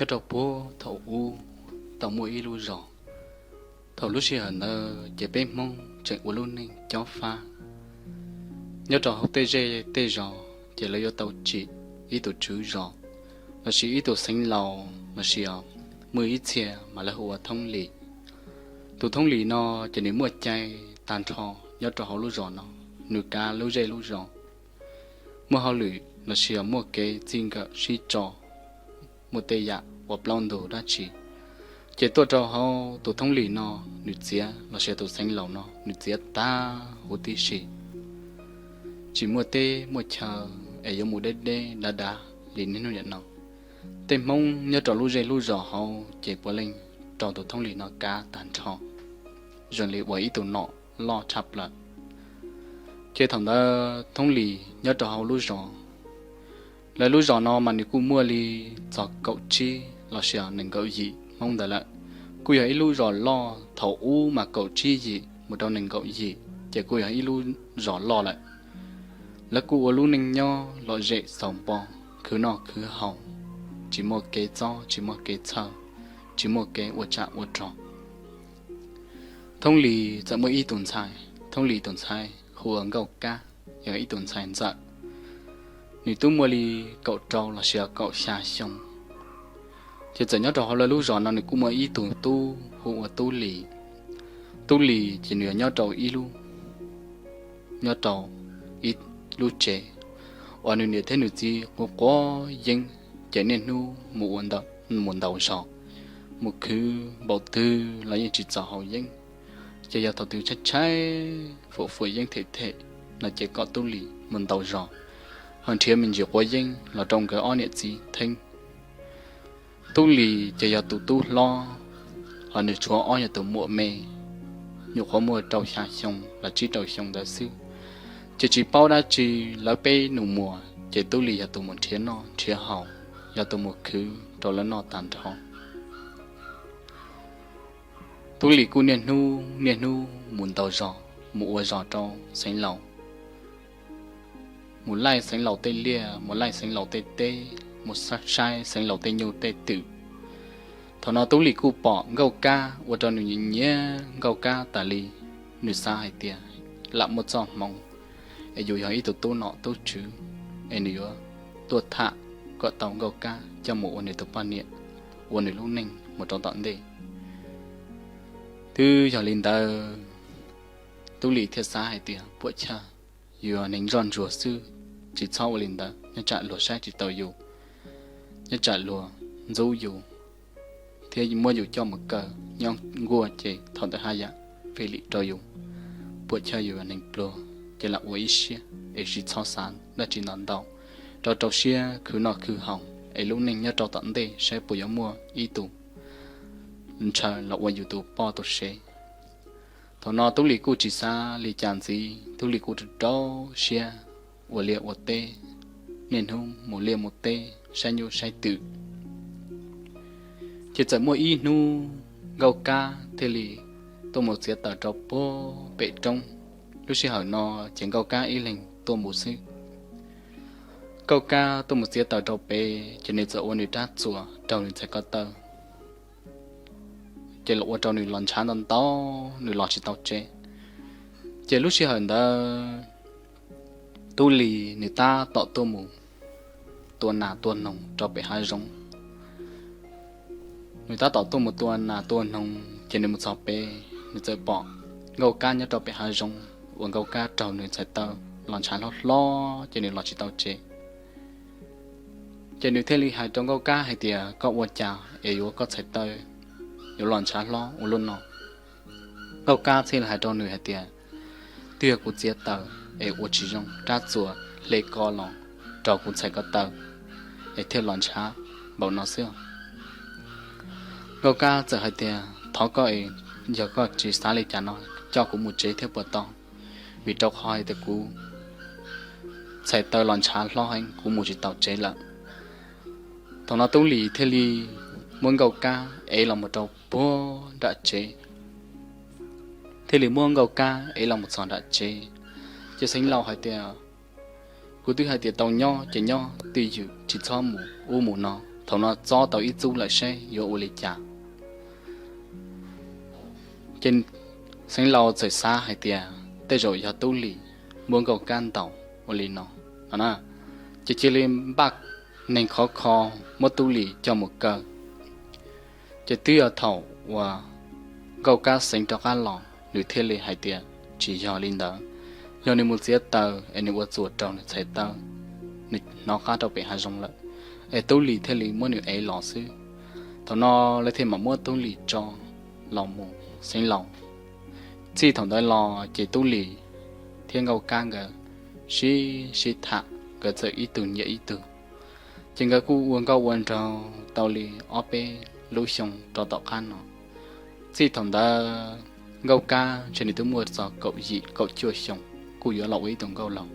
Nyob rau puag thaum ub, tau muaj ib lub zos. Thaum lub sij hawm ntawd ces peb Hmoob tseem ua lub neej cob fab. Nyob rau hauv tej zej tej zos ces lawv yuav tau tsim ib tug tswv zos, lossis ib tug xeev laus, lossis muaj ib txhia mas lawv hu ua thoob lis. Tus thoob lis no ces nws muaj cai tag nrho nyob rau hauv lub zos no, nws kav lub zej lub zos, muaj hauj lwm lossis muaj kev txij nkawm sib tso, muaj tej yam uas plaub ntug dab tsi, ces tuaj rau hauv tus thoob lis no, nws txiav, lossis tus xeev laus no nws txiav tag huv tib si, tsis muaj teb muaj chaw es yuav mus deb deb dav dav li niaj hnub nim no. Tej Hmoob nyob rau lub zej lub zos hauv ces puav leej raug tus thoob lis no kav tag nrho, zoo li ua ib tug nom loj tshaj plaws. Ces thaum ntawd thoob lis nyob rau hauv lub zos, lawv lub zos no mas nws kuj muaj li txog kaum tsib lossis nees nkaum yim Hmoob ntawd lawm. Kuj yog ib lub zos loj, thaum ub mas kaum tsib yim mus rau nees nkaum yim ces kuj yog ib lub zos loj lawm. Lawv kuj ua lub neej nyob lom zem xaus npo, khwv noj khwv haus, tsis muaj kev txob tsis muaj kev txhawj, tsis muaj kev ua tsam ua rog. Thoob lis txawm muaj ib tug ntxhais, thoob lis tus ntxhais hu ua Nkauj Kab, yog ib tug ntxhais ntxawm, nws twb muaj li kaum rau lossis kaum xya xyoo. Ces txawm nyob rau hauv lawv lub zos no nws kuj muaj ib tug tub hu ua Tub Lis. Tub Lis ces nws yog nyob rau ib lub, nyob rau ib lub tsev uas nws niam thiab nws txiv quav quav yeeb, ces niaj hnub mus ua ntawm, mus ntaus zog, mus khwv npaum twg los yeej tsis txaus haus yeeb. Ces yog thaum twg tshaib tshaib fuam fuam yeeb them them no ces kom Tub Lis mus ntaus zog, ho nrhiav me ntsis quav yeeb los rau nkawd ob niam txiv theeb. Tub Lis ces yog tus tub hlob, ho nws tshuav ob yog tus muam me, nyuam qhuav muaj rau xya xyoo los tsib rau xyoo ntawd xwb. Ces tsis paub dab tsi, lawv peb nus muag ces Tub Lis yog tus mus nrhiav noj nrhiav haus, yog tus mus khwv rau lawv noj tag nrho. Tub Lis kuj niaj hnub niaj hnub mus ntaus zog, mus ua zog rau xeev laus, mus laij xeev laus tej liaj, mus laij xeev laus tej teb, mus saib xeev laus tej nyuj tej twm. Thaum no Tub Lis kuj pom Nkauj Kab ua rau nws nyiam nyiam Nkauj Kab tas li. Nws xav hais tias lam muaj txoj hmoov es yus yog ib tug tub nom tub tswv es nws yuav tuaj tham kom tau Nkauj Kab coj mus ua nws tus poj niam, ua nws lub neej mus rau tom ntej. Twb yog li ntawd, Tub Lis thiaj xav hais tias puam chawj, yus yog neeg zoj ntsuag xwb, tsis txhob ua li ntawd, nyob tsam luag saib tsis taus yus, nyob tsam luag ntxub yus thiab muab yus coj mus kaw nyob nkuaj, ces thaum ntawd haj yam fij lim rau yus. Puam chawj yus yog neeg pluag ces lam ua ib siab es tsis txhob xav dab tsi ntau ntau, rau rau siab khwv noj khwv haus es lub neej nyob rau tom ntej saib puas yuav muaj ib tug ntshaw los ua yus tus poj tus sev. Thaum no Tub Lis kuj tsis xav li cas ntxiv, Tub Lis kuj rau rau siab ua liaj ua teb, niaj hnub mus liaj mus teb saib nyuj saib twm. Ces txawm muaj ib hnub Nkauj Kab thiaj li tuaj mus txiav taws rau puag pem roob. Lub sij hawm no ces Nkauj Kab ib leeg tuaj mus xwb. Nkauj Kab tuaj mus txiav taws rau pem ces nws txawm ua nws rab txuas raug nws txhais ko taw, ces los ua rau nws los ntshav ntau ntau, nws los tsis tau tsev. Ces lub sij hawm ntawd Tub Lis nws tab tom tuaj mus tua nas tua noog rau pem hav zoov. Nws tab tom tuaj mus tua nas tua noog ces nws mus txog pem, nws txawm pom Nkauj Kab nyob rau pem hav zoov uas Nkauj Kab raug nws txhais taw los ntshav hlob hlob ces nws los tsis tau tsev. Ces nws thiaj li hais rau Nkauj Kab hais tias, koj ua cas es yuav koj txhais taw yuav los ntshav hlob ua luaj no? Nkauj Kab thiaj li hais rau nws hais tias, twb yog kuv txiav taws es ua tsis zoo, rab txuas hle ko los raug kuv txhais ko taw es thiaj los ntshav npaum no xwb. Nkauj Kab txawm hais tias, thov koj es, yog koj tsis xav li cas no, coj kuv mus tsev thiab puas tau, vim rau qhov hais tias kuv txhais taw los ntshav hlob heev, kuv mus tsis tau tsev lawm. Thaum no Tub Lis thiaj li muab Nkauj Kab ev los mus rau puag nram tsev, thiaj li muab Nkauj Kab ev los mus txog nram tsev. Ces xeev laus hais tias, kuv twb hais tias tau nyob ces nyob twj ywm, tsis txhob mus ub mus no, thaum no txob tau ib txub lawm seb yuav ua li cas. Ces Xeev Laus txawm xav hais tias tej zaum yog Tub Lis muab Nkauj Kab ntaus ua li no no na, ces cia li npaj neeg khov kho muab Tub Lis coj mus kaw. Ces twb yog thaum uas Nkauj Kab xeev rov qab los nws thiaj li hais tias tsis yog li ntawd, yog nws mus txiav taws es nws ua txuas raug nws txhais taw, nws hnov qab rau pem hav zoov lawm, es Tub Lis thiaj li muab nws ev los xwb. Thaum no lawv thiaj mam muab Tub Lis tso los mus Xeev Laus. Txij thaum ntawd los ces Tub Lis thiab Nkauj Kab nkawd sib sib tham, nkawd txawm ib tug nyiam ib tug. Ces nkawd kuj ua nkauj ua nraug tau li ob peb lub xyoo rau tom qab no. Txij thaum ntawd Nkauj Kab ntshe nws twb muaj txog kaum yim kaum cuaj xyoo, kuj yuav los ua ib tug nkauj laug.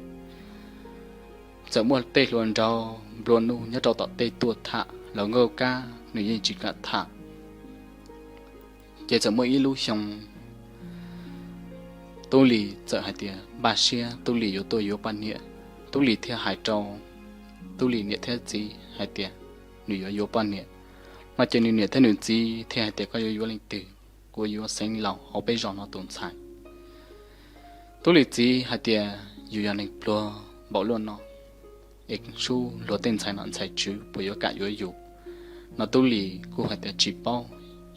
Txawm muaj tej hluas nraug nplua nuj nyob rau tom tej tuaj tham los Nkauj Kab nws yeej tsis kam tham. Ces txawm muaj ib lub xyoo Tub Lis txawm hais tias npaj siab Tub Lis yuav tuaj yuav poj niam. Tub Lis thiaj hais rau Tub Lis niam thiab txiv hais tias nws yuav yuav poj niam. No ces nws niam thiab nws txiv thiaj hais tias koj yuav yuav leej twg? Kuv yuav Xeev Laus hauv peb zos no tus ntxhais. Tub Lis txiv hais tias yus yog neeg pluag npaum luaj no es sub luag tej ntxhais nom ntxhais tswv puas yuav kam yuav yus? No Tub Lis kuj hais tias tsis paub,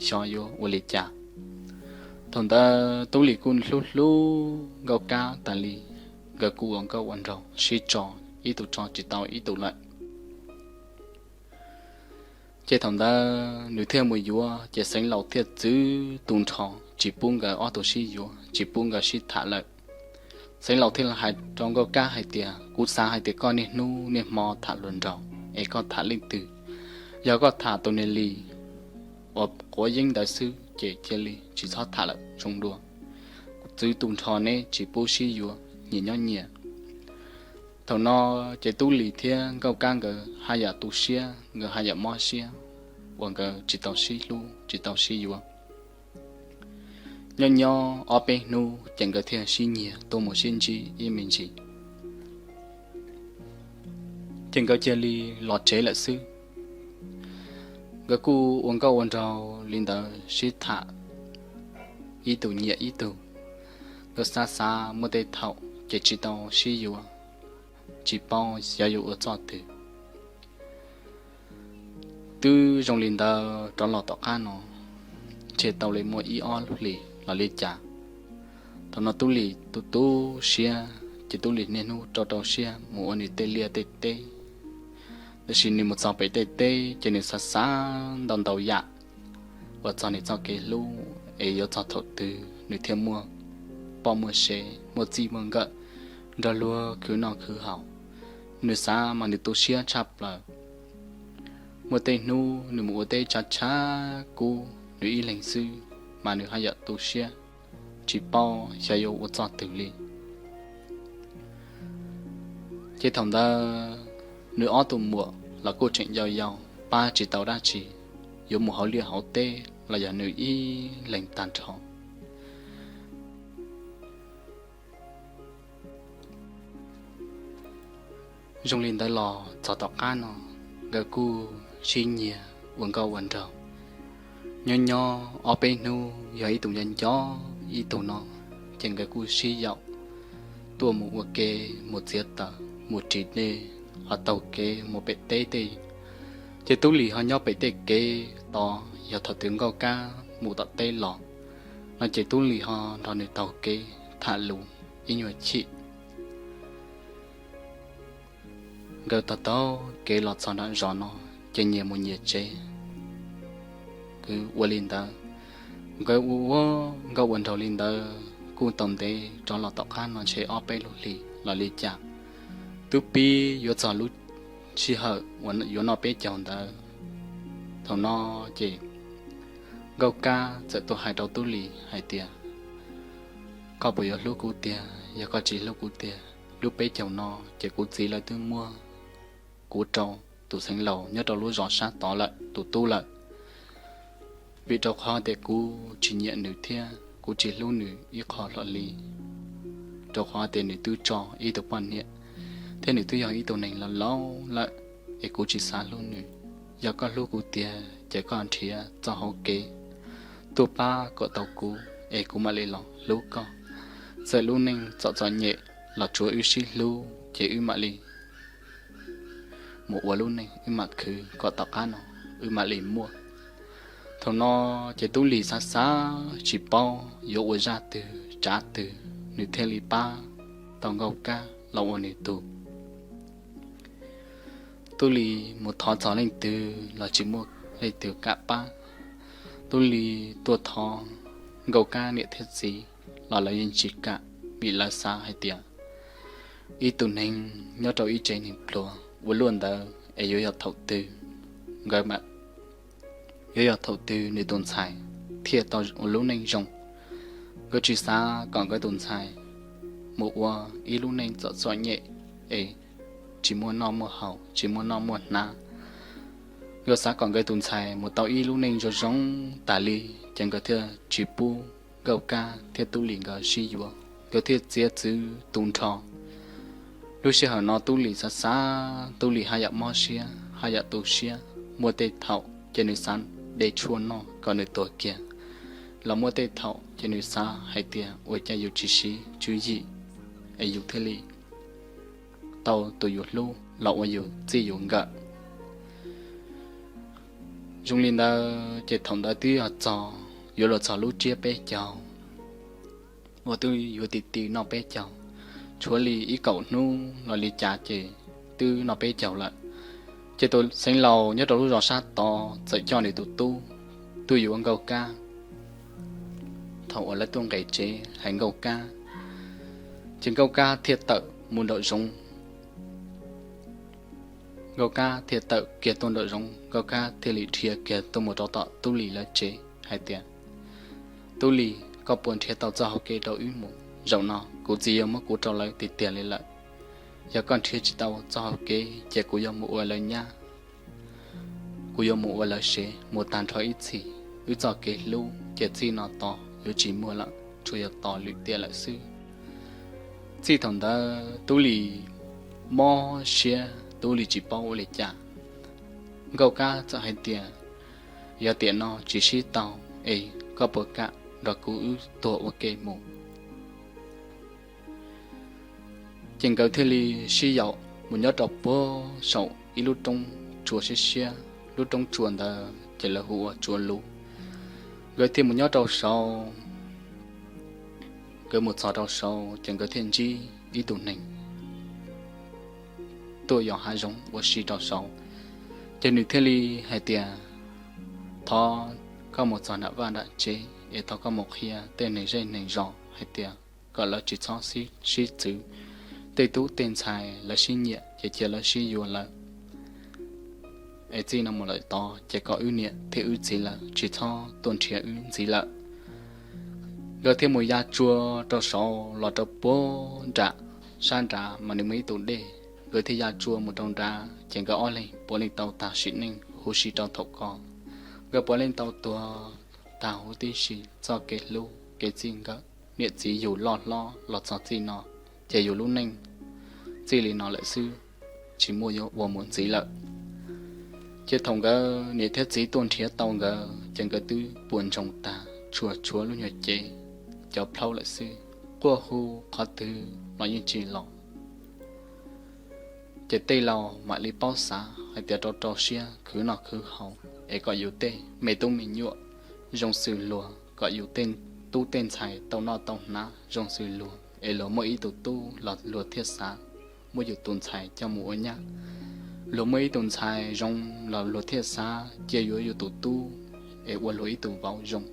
xyov yuav ua li cas. Thaum ntawd Tub Lis kuj hlub hlub Nkauj Kab tas li, nkawd kuj ua nkauj ua nraug sib tso, ib tug tso tsis tau ib tug lawm. Ces thaum ntawd nws thiaj mus yuav, ces Xeev Laus thiaj txwv tu nrho tsis pub nkawd ob tug sib yuav, tsis pub nkawd sib tham lawm. Xeev Laus thiaj li hais rau Nkauj Kab hais tias kuv xav hais tias koj niaj hnub niaj hmo tham hluas nraug es koj tham leej twg? Yog koj tham tus niag Lis uas quav yeeb ntawd xwb ces cia li tsis txhob tham lawm zoo dua. Kuv txwv tu nrho neb tsis pub sib yuav, nyias nyob nyias. Thaum no ces Tub Lis thiab Nkauj Kab nkawd haj yam tu siab, nkawd haj yam mob siab uas nkawd tsis tau sib hlub tsis tau sib yuav. Nyob nyob ob peb hnub ces nkawd thiaj sib nyiag tuaj mus sib ntsib ib me ntsis, ces nkawd cia li los tsev lawm xwb. Nkawd kuj ua nkauj ua nraug li ntawd sib tham, ib tug nyiam ib tug. Nkawd xav xav muaj tej thaum ces tsis tau sib yuav, tsis paub xyov yuav ua txoj twg. Twb zoo li ntawd rov los tom qab no, ntshe tau li muaj ib ob lub hlis los li cas. Thaum no Tub Lis tu tu siab ces Tub Lis niaj hnub rau rau siab mus ua nws tej liaj tej teb. Tab sis nws mus txog pem tej teb ces nws xav xav ntau ntau yam uas txog nws txoj kev hlub es yuav txog thaum twg nws thiaj muaj poj muaj sev, muaj txij muaj nkawm, nrog luag khwv noj khwv haus. Nws xav mas nws tu siab tshaj plaws. Muaj tej hnub nws mus ua teb tshav tshav kub nws ib leeg xwb, mas nws haj yam tu siab, tsis paub xyov yuav ua txoj twg li. Ces thaum ntawd nws ob tug muam los kuj tseem yau yau, pab tsis tau dab tsi, yuav mus hauv liaj hauv teb los yog nws ib leeg tag nrho. Zoo li ntawd los txog tom qab no, nkawd kuj sib nyiag ua nkauj ua nraug. Nyob nyob ob peb hnub yog ib tug nco nco ib tug no, ces nkawd kuj sib yaum tuaj mus ua ke, mus txiav taws, mus ris dej, ho taug kev mus pem teb tej. Ces Tub Lis ho nyob pem tej kev tod, yog thaum twg Nkauj Kab mus tom teb los no ces Tub Lis ho nrog nws taug kev tham lus ib nyuag chim. Nkawd taug taug kev los txog nram zos no, ces nyias mus nyias tsev. Kwv ua li ntawd, nkawd ua ua nkauj ua nraug li ntawd kuj tau ntev, rov los tom qab no ntshe ob peb lub hlis los li cas, twb pib yuav txog lub sij hawm uas yuav noj peb caug ntawd. Thaum no ces Nkauj Kab txawm tuaj hais rau Tub Lis hais tias, koj puas yuav hlub kuv tiag? Yog koj tsis hlub kuv tiag, lub peb caug no ces kuv txiv lawv twb muab kuv rau tus Xeev Laus nyob rau lub zos sab tod lawm tus tub lawm. Vim rau qhov tias kuv tsis nyiam nws thiab kuv tsis hlub nws ib qho hlo li, rau qhov tias nws twb tso ib tug poj niam, thiab nws twb yog ib tug neeg laus laus lawm, es kuv tsis xav hlub nws. Yog koj hlub kuv tiag ces koj nrhiav txoj hauv kev tuaj pab kom tau kuv es kuv mam li los hlub koj. Txawm lub neej txom txom nyem los tsuav wb sib hlub ces wb mam li mus ua lub neej, wb mam khwv kom tom qab no wb mam li muaj. Thaum no ces Tub Lis xav xav tsis paub yuav ua zaj twg tsav twg, nws thiaj li pab tau Nkauj Kab los ua nws tus. Tub Lis mus thov txog leej twg los tsis muaj leej twg kam pab. Tub Lis tuaj thov Nkauj Kab niam thiab txiv los lawv yeej tsis kam, vim lawv xav hais tias ib tug neeg nyob rau ib tsev neeg pluag ua luaj ntawd es yuav yog thaum twg, nkawd yuav yog thaum twg nws tus ntxhais thiaj tau ua lub neej zoo. Nkawd tsis xav kom nkawd tus ntxhais mus ua ib lub neej txom txom nyem es tsis muaj noj muaj haus, tsis muaj noj muaj hnav. Nkawd xav kom nkawd tus ntxhais mus tau ib lub neej zoo zoo tas li, ces nkawd thiaj tsis pub Nkauj Kab thiab Tub Lis nkawd sib yuav, nkawd thiaj txiav txwv tu nrho. Lub sij hawm no Tub Lis xav xav, Tub Lis haj yam mob siab haj yam tu siab. Muaj tej thaum ces nws xav de tshuaj noj kom nws tuag kiag, los muaj tej thaum ces nws xav hais tias ua cas yus tsis siv tswv yim es yus thiaj li tau tus yus hlub los ua yus txij yus nkawm. Zoo li ntawd ces thaum ntawd twb yog txog, yuav luag txog lub tsiab peb caug uas twb yuav ti ti noj peb caug, tshuav li ib kaum hnub los li cas ces twb noj peb caug lawm. Ces tus xeev laus nyob rau lub zos sab tod txawm coj nws tus tub tuaj yuav Nkauj Kab. Thaum uas lawv tuaj nqes tsev hais Nkauj Kab, ces Nkauj Kab thiaj tawm mus nraum zoov. Nkauj Kab thiaj tawm kiag tuaj nraum zoov, Nkauj Kab thiaj li dhia kiag tuaj mus rau tom Tub Lis lawv tsev hais tias, Tub Lis, koj puas nrhiav tau txoj hau kev rau wb mus? Zaum no kuv txiv yog muab kuv rau lawv tiag tiag li lawm. Yog koj nrhiav tsis tau txoj hau kev ces kuv yuav mus ua lawv nyab, kuv yuav mus ua lawv sev mus tag nrho ib txhis. Wb txoj kev hlub ces txij no tos yuav tsis muaj lawm, tsuas yog tos lwm tiam lawm xwb. Txij thaum ntawd Tub Lis mob siab, Tub Lis tsis paub ua li cas. Nkauj Kab txawm hais tias, yog tiam no tsis sib tau es koj puas kam nrog kuv wb tuag ua ke mus? Ces nkawd thiaj li sib yaum mus nyob rau puag saum ib lub roob tsua siab siab. Lub roob tsua ntawd ces lawv hu ua Tsua Lus. Nkawd thiaj mus nyob rau saud. Nkawd mus txog rau saud ces nkawd thiaj ntsib ib tug neeg tuaj yos hav zoov ua si rau saud. Ces nws thiaj li hais tias, thov koj mus txog nram vaj nram tsev es thov koj mus qhia tej neeg zej neeg zos hais tias kom lawv tsis txhob sib txwv. Tej tub tej ntxhais lawv sib nyiam ces cia lawv sib yuav lawm. Es txij no mus lawm tod ces kom wb niam thiab wb txiv lawv tsis txhob tuaj nrhiav wb ntxiv lawm. Nkawd thiaj mus ya tsua rau saud los rau puag nram, sab nrad mas nws muaj ib tug dej. Nkawd thiaj ya tsua mus rau nrad ces nkawd ob leeg puav leej tau tag sim neej huv si rau thaum ko. Nkawd puav leej tau tuag tag huv tib si. Txoj kev hlub kev txij nkawm niam txiv yug loj hlob los txog txij no ces yus lub neej txij li no lawm xwb, tsis muaj yuav ua mus ntxiv lawm. Ces thaum nkawd niam thiab txiv tuaj nrhiav tau nkawd ces nkawd twb puas ntsoog tag, tsuas tshuav lub nyuag cev cov plhaub lawm xwb, quaj hu qhov twg los yeej tsis los. Ces tej laus mam li paub xav hais tias rau rau siab khwv noj khwv haus es kom yus tej me tub me nyuam zoo xws luag, kom yus tej tub tej ntxhais tau noj tau hnav zoo xws luag es luag muaj ib tug tub los luag thiaj xav muab yus tus ntxhais coj mus ua nyab. Luag muaj ib tug ntxhais zoo los luag thiaj xav cia yuav yus tus tub es ua luag ib tug vauv zoo.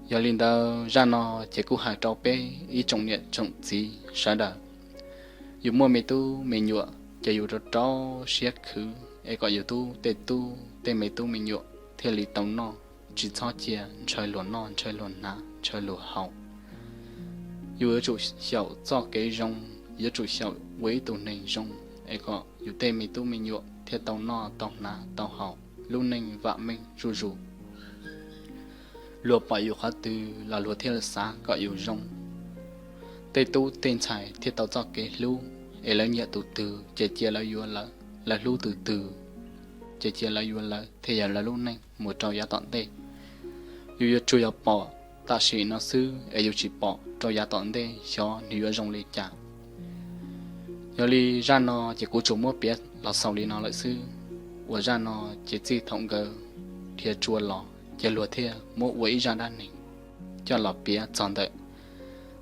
Yog li ntawd zaj no ces kuj hais rau peb ib tsoom niam tsoom txiv sawv daws, yus muaj me tub me nyuam ces yus rau rau siab khwv es kom yus tub tej tub tej me tub me nyuam thiaj li tau noj, tsis txhob cia ntshaw luag noj ntshaw luag hnav ntshaw luag haus. Yus yuav tsum xyaum txoj kev zoo, yuav tsum xyaum ua ib tug neeg zoo es kom yus tej me tub me nyuam thiaj tau noj tau hnav tau haus, lub neej vam meej zuj zus. Luag pom yus qhov twg los luag thiaj xav kom yus zoo. Tej tub tej ntxhais thiaj tau txoj kev hlub, es lawv nyiam tus twg ces cia lawv yuav lawv, lawv hlub tus twg ces cia lawv yuav lawv thiaj yog lawv lub neej mus rau yav tom ntej. Yus yuav tsuas yog pom tam sim no xwb es yus tsis pom rau yav tom ntej xyov nws yuav zoo li cas. Yog li zaj no ces kuv tsuas muab piav los xaus li no lawm xwb. Uas zaj no ces txij thaum nkawd dhia tsua los ces luag thiaj muab ua ib zaj dab neeg coj los piav txog ntawm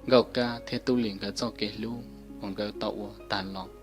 Nkauj Kab thiab Tub Lis nkawd txoj kev hlub uas nkawd tau ua tag los.